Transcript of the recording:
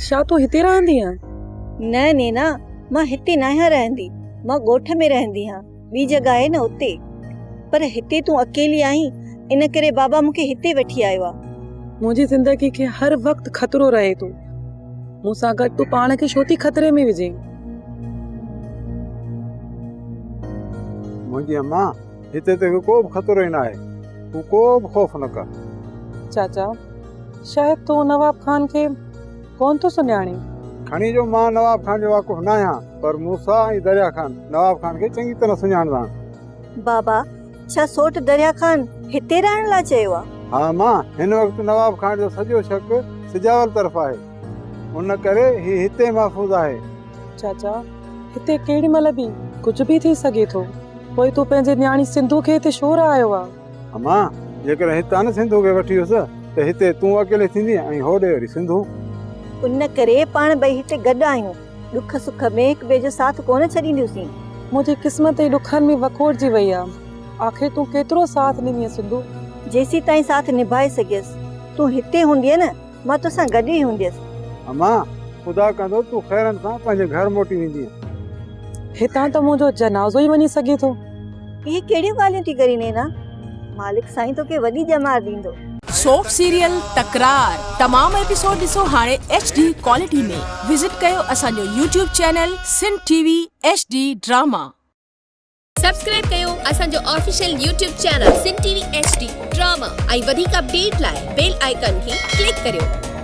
ڇا تون هتي رهندينء؟ نه نينا، مان هتي ناهيان رهندي، مان ڳوٺ ۾ رهندي هان، ٻي جڳهه آهي نه اتي. پر هتي تون اڪيلي آهين، ان ڪري بابا مون کي هتي وٺي آيو آ. منهنجي زندگي کي هر وقت خطرو رهي ٿو. مون سان گڏ تون پاڻ کي ڇو ٿي خطري ۾ وجهين؟ منهنجي امان، هتي توکي ڪو به خطرو ئي ناهي، تون ڪو به خوف نه ڪر. چاچا، شايد تون نواب خان کي ڪونه ٿو سڃاڻين. کڻي جو مان نواب خان جو واقف ناهيان، پر موسيٰ ۽ دريا خان نواب خان کي چڱي طرح سڃاڻندا آهن. بابا، ڇا سوٽ دريا خان هتي رهڻ لاء چيو آ؟ ها امان، هن وقت نواب خان جو سڄو شڪ سجاول طرف آهي، ان ڪري هي هتي محفوظ آهي. چاچا، هتي ڪهڙي مهل به ڪجهه به ٿي سگهي ٿو. پوء تون پنهنجي نياڻي سنڌو کي هتي ڇو رهايو آ؟ امان، جيڪڏهن هتان نه سنڌو کي وٺي ويس ته هتي تون اڪيلي ٿيندينء ۽ هوڏي وري سنڌو. ان ڪري پاڻ ٻئي هتي گڏ آهيون. ڏک سک ۾ هڪ ٻئي جو ساٿ ڪونه ڇڏينديونسين. منهنجي قسمت ئي ڏکن ۾ وڪوڙجي وئي آ. آخر تون ڪيترو ساٿ ڏيندينء سنڌو؟ جيسيتائين ساٿ نڀائي سگهيس. تون هتي هوندينء نه، مان توسان گڏ ئي هونديس. امان، خدا ڪندو تون خيرن سان پنهنجي گهر موٽي ويندينء. هتان ته منهنجو جنازو ئي وڃي سگهي ٿو. اهي ڪهڙيون ڳالهيون ٿي ڪرين نينا؟ مالڪ سائين توکي وڏي ڄمار ڏيندو. سوپ سيريل تڪرار تمام ايپيسوڊ ڏسو هاڻي ايڇ ڊي ڪوالٽي ۾ وزٽ ڪيو اسان جو YouTube channel Sindh T V H D drama. Subscribe ڪيو اسان جو official YouTube channel Sindh T V H D drama ۽ وڌيڪ اپڊيٽ لاء بيل آئيڪان کي ڪلڪ ڪريو.